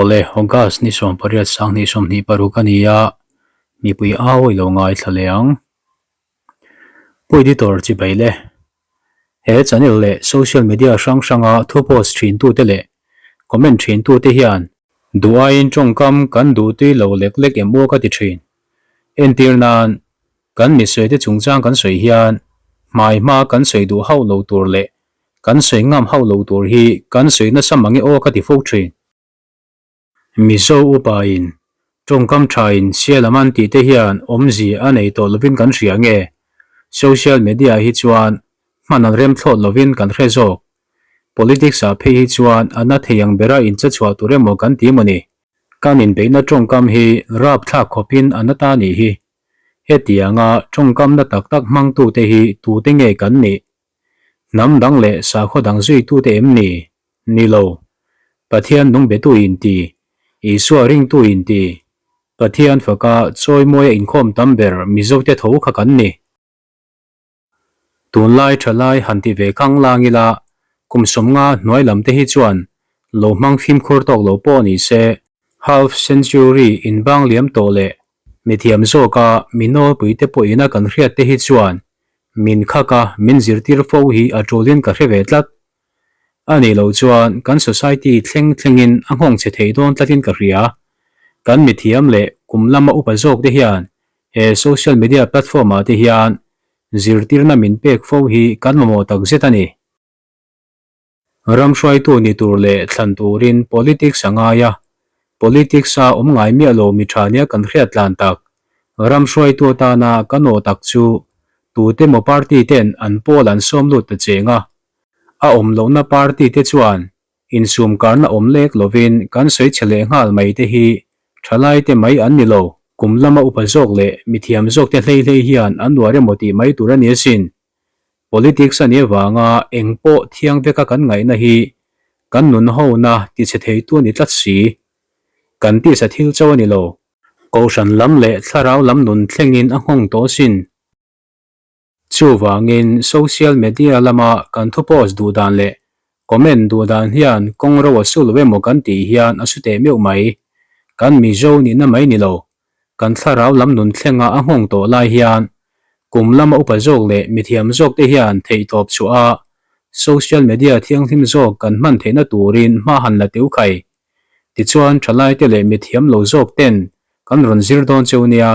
Aw le, August ni 18 2026 a ni a, mipui au i lo ngaithla leh ang. Pu Editor chibai le. He channel leh social media hrang hranga thu post thintute leh comment thintute hian duh aiin tawngkam kan duh tui lo lek lek em aw ka ti thin. Entir nan, kan misuaite chungchang kan sawi hian hmai hma kan sawi duh hauh lo tur leh kan sawi ngam hauh lo tur hi kan sawi nasa mange aw ka ti fo thin. Mizo upain tawngkam thain sial a man tih te hian awmzia a nei tawh lovin kan hria nge? Social media hi chuan hman an rem thlawt lovin kan hre zawk. Politics ah phei hi chuan a na thei ang bera inche chhuah tur emaw kan ti maw ni? Kan inbeihna tawngkam hi rapthlak khawpin a na ta nih hi. Hetianga tawngkam na tak tak hmangtute hi tute nge kan nih? Hnam dang leh sakhaw dang zuitute em ni? Ni lo. Pathian nung betu inti, Isua ringtu inti, Pathian faka chawimawia inkhawm tam ber Mizote tho kha kan ni. Tunlai thalai han ti ve khang lang ila, kum 50 hnuai lam te hi chuan lo hmang fimkhur tawk lo pawh ni se, half century inbang liam tawh leh Mithiam zawka mi nawlpuite pawhina kan hriat te hi chuan min khak a, min zirtir fo hi a tulin ka hre ve tlat. A nih loh chuan kan society thleng thlengin a nghawng chhe thei dawn tlatin ka hria. Kan mithiam leh kum lama upa zawk te hian he social media platform ah te hian zirtirna min pek fo hi kan mamawh takzet a ni. Ram hruaitu ni tur leh thlan turin politics a ngai a, politics a awm ngai miah lo mi tha nia kan hriat tlan tak. Ram hruaitu atana kan aw tak chu tute maw party ten an pawl an sawm lut ta cheng a, a awm lohna party te chuan insum karna awm lek lovin kan sawi chhe leh nghal mai te hi thalai te mai an ni lo. Kum lama upa zawk leh mithiam zawk te hlei hlei hian an uar emaw tih mai tur a ni asin. Politics a nih avanga eng pawh thiang veka kan ngaihna hi kan nun hona tichhe theitu a ni tlat si. Kan tisa thil chauh a ni lo. Kohhran lam leh thlarau lam nun thlengin a nghawng tawh asin. Chuvangin social media lama kan thu post duh dan leh comment duh dan hian kawng ro a su lo emaw kan tih hian a su teh meuh mai. Kan Mizo nihna mai ni lo. Kan thlarau lam nun thlenga a nghawng tawh lai hian kum lama upa zawk leh mithiam zawk te hian theihtawp chhuah a social media thianghlim zawk kan hman theihna turin hma han la teu khai. Tichuan thalai te leh mithiam lo zawk ten kan rawn zir dawn cheu nia.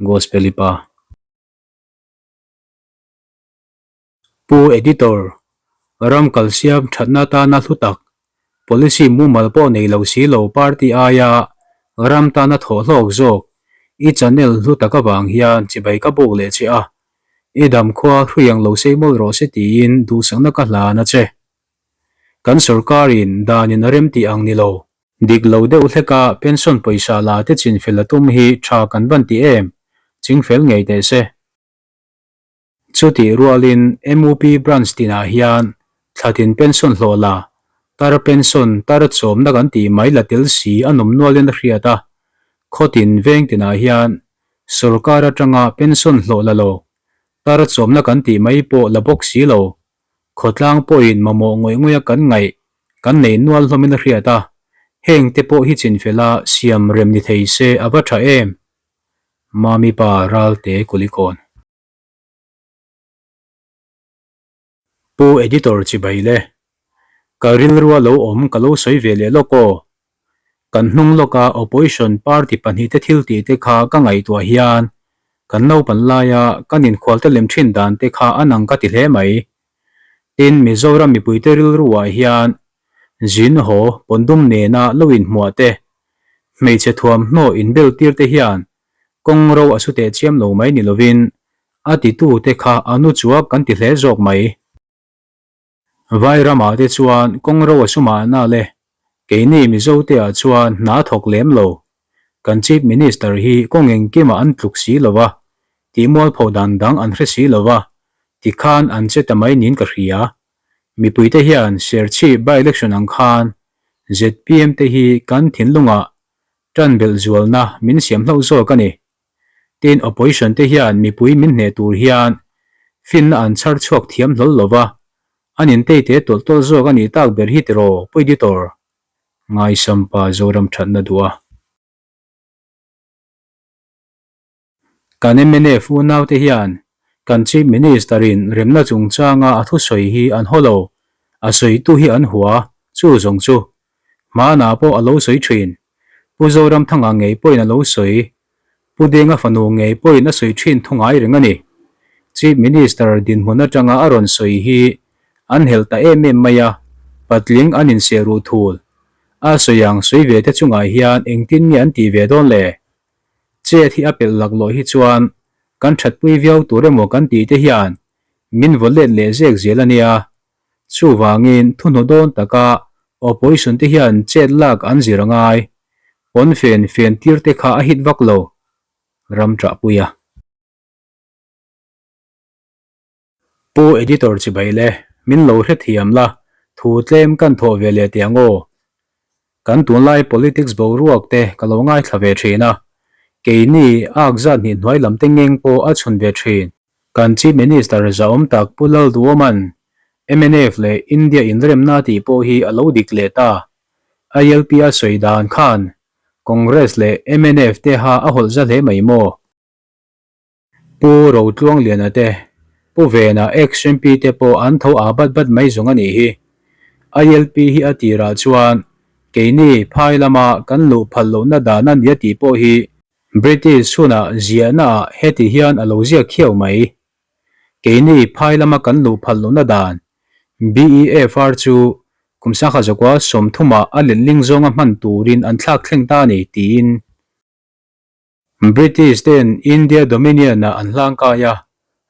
Gospel-i pa. Pu Editor, ram kalsiam thatna tana hlu tak, policy mumal pawh nei lo si lo party aia ram tana thawh hlawk zawk i channel hlu tak avang hian chibai ka buk leh che a, i damkhua hrui ang lo sei mawlh rawh se tiin duhsakna ka hlan a che. Kan sorkarin danin a remtih ang ni lo. Dik lo deuh hleka pension pawisa la te chinfel a tum hi tha kan van ti em? Chingfel ngei teh se. Chutih rualin MUP branch tinah hian thlatin pension hlawh la, tar pension tar chawmna kan tih mai la tel si a nawm nualin a hriat a, khawtin veng tinah hian sorkar atanga pension hlawh la lo, tar chawmna kan tih mai pawh la bawk si lo, khawtlang pawhin mamawh ngawih ngawih a kan ngaih kan nei nual hlawmin a hriat a, heng te pawh hi chinfela siam rem ni thei se a va tha em? Mami pa Ralte Kulikawn. Pu Editor chibai le. Ka rilrua lo awm ka lo sawi ve leh lawk aw. Kan hnung lawka opposition party pahnihte thil tih te kha ka ngaihtuah hian kan naupan laia kan inkhualte lem thin dan te kha a nang ka ti hle mai. Tin, Mizoram mipuite rilruah hian zin haw pawndum nena lo inhmuah te, hmeichhe thuamhnaw inbel tir te hian kawng ro a su teh chiam lo mai ni lovin a titute kha a nu chuak kan ti hle zawk mai. Vai ramah te chuan kawng ro a su mahna le, keini Mizote ah chuan hna a thawk lem lo. Kan Chief Minister hi kawng engkimah an tluk si lo va, tih mualpho dan dang an hre si lo va, tikhan an che ta mai niin ka hria. Mipuite hian Serchhip by-election ang khan zpm te hi kan thinlungah tan belh zualna min siam hlauh zawk a ni. Tin, opposition te hian mipui min hneh tur hian finna an chhar chhuak thiam hlawl lo va, an intei te tawlh tawlh zawk a nih tak ber hi tiraw Pu Editor? Ngaisampa Zoram thatna duh a. Kan mnf unaute hian kan Chief Minister in remna chungchanga a thusawi hi an haw lo, a sawitu hi an hua, chu zawng chu. Hmanah pawh a lo sawi thin. Pu Zoramthanga ngei pawhin a lo sawi. Pu Denga fanu ngei pawhin a sawi thin thu ngai reng a ni. Chief Minister dinhmun atanga a rawn sawi hi an helh ta em em mai a, patling an inseh ruh thul. A sawi ang sawi ve te chungah hian engtin nge an tih ve dawn le? Chet hi a pelh laklawh hi chuan kan thatpui viau tur emaw kan tih te hian min vaw let leh zek zel a nia. Chuvangin thuhnu dawn taka opposition te hian chet lak an zir a ngai. Pawnfen fen tir te kha a hit vak lo. Ram ṭahpui a. Pu Editor chibai le, min lo hrethiam la, thu tlem kan thawh ve leh teh ang aw. Kan tunlai politics boruak te ka lo ngaithla ve thin a, keini ak zat hnih hnuai lam te ngeng pawh a chhun ve thin. Kan Chief Minister zahawm tak Pu Lalduoman mnf leh India inremna tih pawh hi a lo dik leh ta. ILP a sawi dan khan Congress leh mnf te ha a hawlh za hle mai maw? Pu Rotluangliana te, Pu Vena ex-MP te pawh an tho ah bat bat mai zawng a nih hi. ILP hi a tirah chuan keini phai lama kan luh phal lohna dan a nia tih pawh hi British hunah ziahna ah heti hian a lo ziak khiau mai. Keini phai lama kan luh phal lohna dan BEFR chu kum sangha zakua 30 ah a letling zawnga hman turin an thlak thleng ta a ni tiin. British ten India Dominion ah an hlangkai a,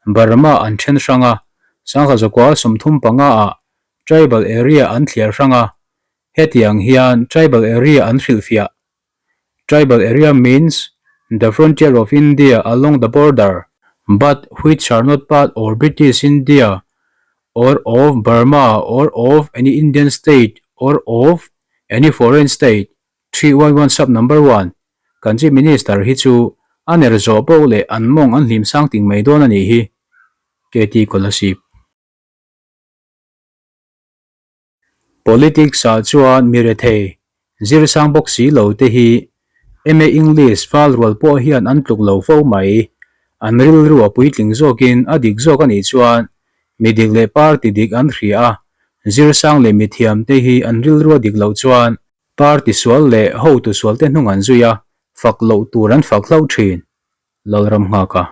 Burma an then hrang a, 1935 ah Tribal Area an thliar hrang a, hetiang hian Tribal Area an hrilhfiah, Tribal Area means the frontier of India along the border, but which are not part or British India or of Burma or of any Indian state or of any foreign state, 311 sub number one, Kan Chief Minister hi chu a ner zawh poh leh an mawng an hlim sang ting mai dawn a nih hi, KT Kolasib. Politics ah chuan mi rethei, zir sang bawk si lo te hi MA English fal rual pawh hian an tluk lo fo mai. An rilru a puitling zawkin a dik zawk a nih chuan mi dik leh party dik an hria a, zir sang leh mi thiam te hi an rilru a dik loh chuan Party sual leh hotu sualte hnung an zui a, fak loh tur an fak hlauh thin, Lalram nghak a.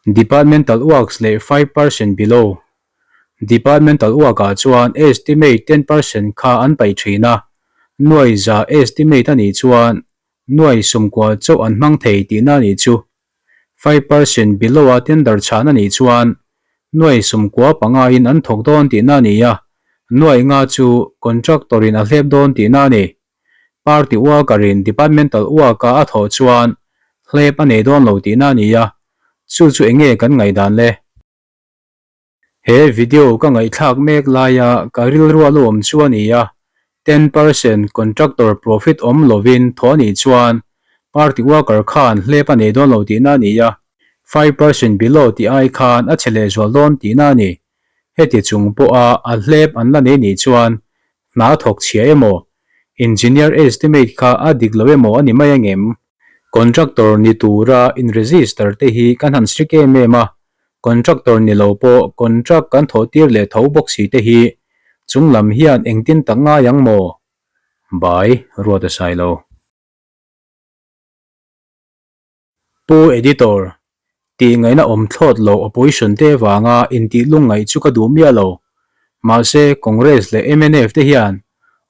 Departmental works leh 5% below Departmental work-ah chuan estimate 10% kha an paih thin a, nuai za estimate a nih chuan nuai 90 chauh an hmang thei tihna a nih chu. 5% below a tender chhan a nih chuan nuai 95 in an thawk dawn tihna a ni a, nuai nga chu contractor in a hlep dawn tihna a ni. Party worker in departmental work a a thawh chuan hlep a nei dawn lo tihna a ni a, chu chu eng nge kan ngaihdan le? He video ka ngaihthlak mek laia ka rilru a lo awm chu a ni a, 10% contractor profit awm lovin thaw a nih chuan party worker khan hlep a nei dawn lo tihna a ni a, 5% below tih ai khan a chhe lehzual dawn tihna a ni. Heti chung pawha a hlep an la nei nih chuan hna thawk chhia emaw, engineer estimate kha a dik lo emaw a ni mai angem? Contractor ni tura in-register te hi kan han strict em em a, Contractor ni lo pawh contract kan thawh tir leh tho bawk si te hi chung lam hian engtin tak ngai ang maw? Bai, ruat a sai lo. Pu Editor, tih ngaihna awm thlawt lo opposition te vanga intih lungngaih chu ka duh miah lo. Mahse Congress leh mnf te hian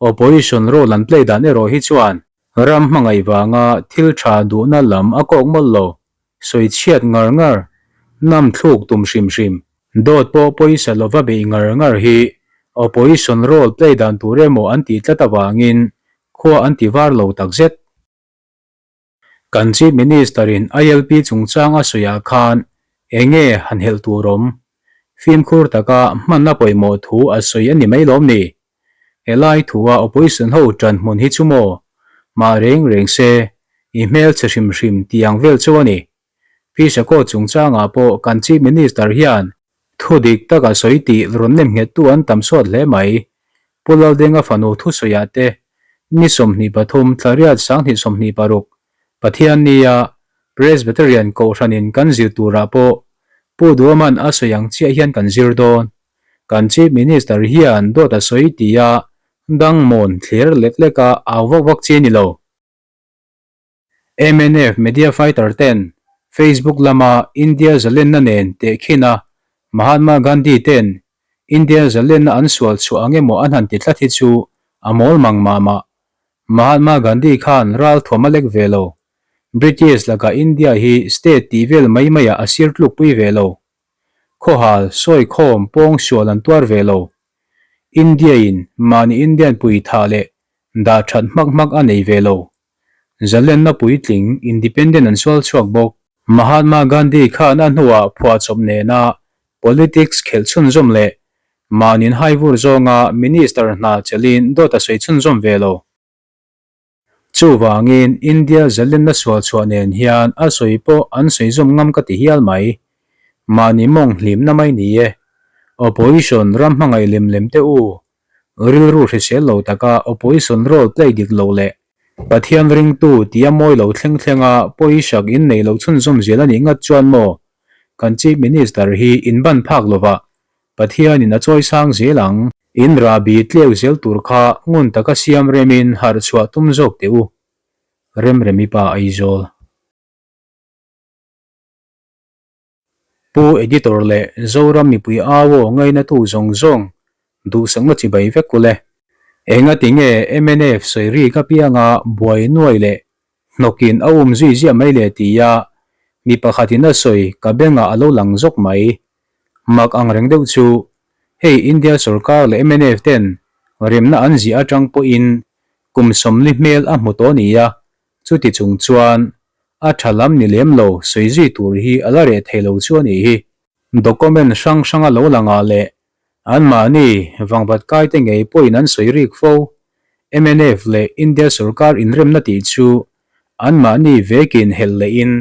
opposition role an play dan erawh hi chuan ram hmangaih vanga thil tha duhna lam a kawk mawlh lo. Sawi chhiat ngar ngar, nam thluk tum hrim hrim. Dawt pawh pawisa lova beih ngar ngar hi opposition role play dan tur emaw an tih tlat avangin khua an ti var lo takzet. Kan Chief Minister in ILP chungchang a sawiah khan enge han helh tur awm? Fimkhur taka hmanna pawimawh thu a sawi a ni mai lawm ni? Helai thua opposition ho tan hmun hi chu maw? Mah reng reng se, i hmel chhe hrim hrim tih ang vel chu a ni. Phi Sakaw chungchangah pawh kan Chief Minister hian. Thu dik taka sawi tih rawn nem nghettu an tam sawt hle mai. Pu Laldenga fanu thusawiah te ni 23 Tlariat 2026 Pathiannia Presbyterian Kohhranin kan zir turah pawh Pu Duaman a sawi ang chiah hian kan zir dawn. Kan Chief Minister hian dawt a sawi tia dangmawn thlir lek leka au vak vak chi a ni lo. Mnf media fighter ten Facebook lama India zalenna nen tehkhin a Mahatma Gandhi ten India zalenna an sual chhuah ang emaw an han ti tlat hi chu a mawl mang mah mah. Mahatma Gandhi khan ral thuam a lek ve lo. British lakah India hi state tih vel mai maiah a sir tlukpui ve lo. Khawhal, sawikhawm, pawng sual an tuar ve lo. India in mahni Indian pui thah leh dah that hmak hmak a nei ve lo. Zalenna puitling, independent an sual chhuak bawk. Mahatma Gandhi khan a hnuah phuahchawp nena politics khelh chhunzawm leh mahnin haivur zawnga minister hna chelhin dawt a sawi chhunzawm ve lo. Chuvangin India zalenna sual chhuah nen hian a sawi pawh an sawi zawm ngam ka ti hial mai. Mahni mawng hlimna mai ni e. Opposition ram hmangaih lem lem teh u. Rilru hrisel lo taka opposition role play dik lo leh Pathian ringtu tia mawi lo thleng thlenga pawisak in nei lo chhunzawm zel a nih ngat chuan maw kan Chief Minister hi in ban phak lovah Pathianin a chawi sang zel ang. In rahbi tleu zel tur kha ngun taka siam remin harh chhuah tum zawk teh u. Remremi pa Aizawl. Pu Editor leh Zoram mipui au aw ngainatu zawng zawng duhsakna chibai vek ule. Engati nge mnf sawi rik apianga buai nuai leh hnawkin a um zui ziah mai le tia mi pakhatin a sawi ka bengah a lo lang zawk mai. Mak ang reng deuh chu hei India sorkar leh mnf ten remna an ziah atang pawhin kum 40 hmel a hmu tawh nia Chuti chung chuan a tha lam ni lem lo sawi zui tur hi a la reh thei lo chu a nih hi. Document hrang hranga lo langah leh anmahni vangvat kaite ngei pawhin an sawi rik fo. Mnf leh India sorkar inremna tih chu anmahni vekin helh lehin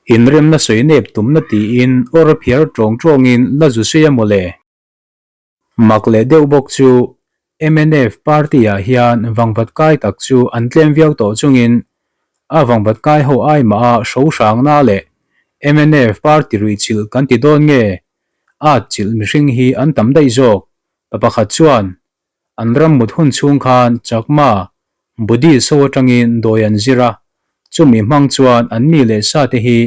inremna sawi nep tumna tiin awr phiar tawng tawngin la zu sawi a mawle. Mak leh deuh bawk chu mnf party-ah hian vangvat kai tak chu an tlem viau tawh chungin a vangvat kai ho ai mah a hro hrangna leh mnf party ruihchilh kan ti dawn nge at chilh mihring hi an tam daih zawk pa pakhat chuan An ram mut hun chhung khan Chakma, Buddhist ho atangin dawi an zir a, chumi hmang chuan an mi leh sa te hi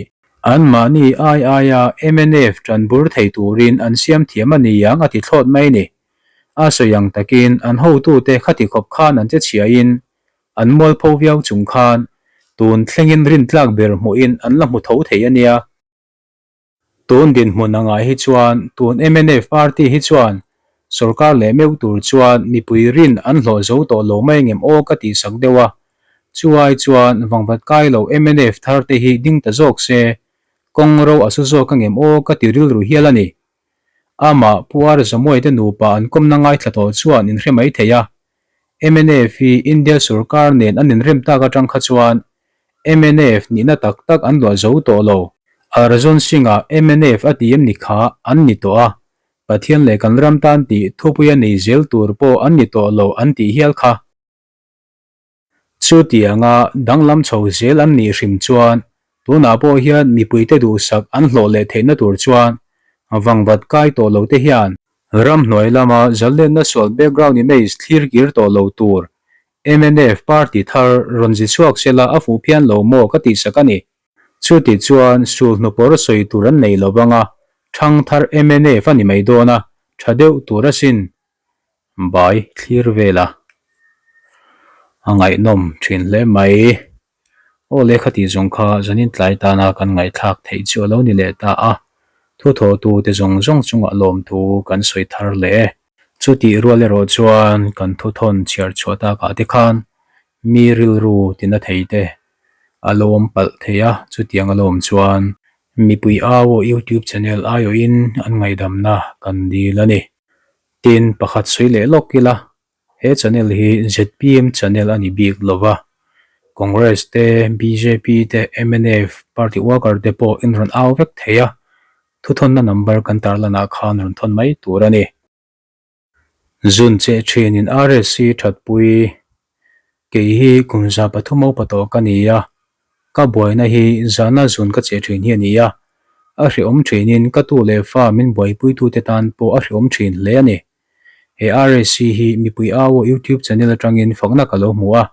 anmahni ai aia mnf tan bur thei turin an siam thiam a ni ang a ti thlawt mai ni. A sawi ang takin an hotute khati khawp khan an che chhiain an mualpho viau chung khan tun thlengin rintlak ber hmuhin an la hmu tho thei a nia. Tun dinhmun angah hi chuan tun mnf party hi chuan sorkar leh meuh tur chuan mipui rin an hlawh zo tawh lo mai ngem aw ka tih sak deuh a, chu ai chuan vangvat kai lo mnf thar te hi ding ta zawk se kawng ro a su zawk angem aw ka ti rilru hial a ni. Amah Pu Ar Zamuai te nupa an kawmna ngaithla tawh chuan in hre mai thei a, mnf hi India sorkar nen an inrem tak atang kha chuan mnf nihna tak tak an luah zo tawh lo. Arjun Singh-a mnf a ti em ni kha an ni tawh a, Pathian leh kan ram tan tih thupui a nei zel tur pawh an ni tawh lo an tih hial kha. Chutianga danglam chho zel an nih hrim chuan tunah pawh hian mipuite duhsak an hlawh leh theihna tur chuan vangvat kai tawh lo te hian ramhnuai lama zalenna sual background image thlir kir tawh lo tur mnf party thar rawn zi chhuak sela a fuh phian lo maw ka tihsak a ni. Chuti chuan sul hnupawr sawi tur an nei lo vang a, thangthar mnf a ni mai dawn a, tha deuh tur asin. Bai thlir vel a, a ngaihnawm thin hle mai. Aw lehkha tih zawng kha zanin tlai tana kan ngaihthlak theih chu a lo ni leh ta a, thuthawhtu te zawng zawng chungah lawmthu kan sawi thar leh e. Chutih rual erawh chuan kan thuthawn chhiar chhuah takah te khan mi rilru tina thei te a lo awm palh thei a, chutiang a lo awm chuan mipui au aw YouTube channel aiawhin an ngaihdamna kan dil a ni. Tin, pakhat sawi leh lawk ila, he channel hi zpm channel a ni bik lo va, Congress te, bjp te, mnf party worker te pawh in rawn au vek thei a. Thuthawnna number kan tarlanah khan rawn thawn mai tur a ni. Zun cheh thinin RSC thatpui kei hi kum 300 upa tawh ka ni a, ka buaina hi zahna zun ka cheh thin hi a ni a, a hrehawm thinin ka tu leh fa min buaipuitute tan pawh a hrehawm thin hle a ni. He RSC hi mipui au aw YouTube channel atangin fakna ka lo hmu a,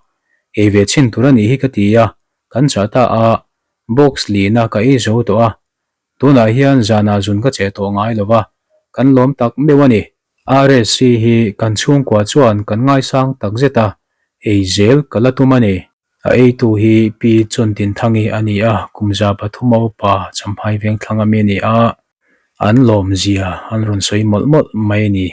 ei ve chhin tur a nih hi ka ti a, kan chah ta a, box lina ka ei zo tawh a, Tunah hian zanah zun ka cheh tawh ngai lo va, kan lawm tak meuh a ni. RSC hi kan chhungkua chuan kan ngaisang tak zet a, ei zel ka la tum a ni. A eitu hi Pi Chawntinthangi a ni a, kum 300 a upa Champhai Vengthlang ami a ni a, an lawmzia an rawn sawi mawlh mawlh mai a ni.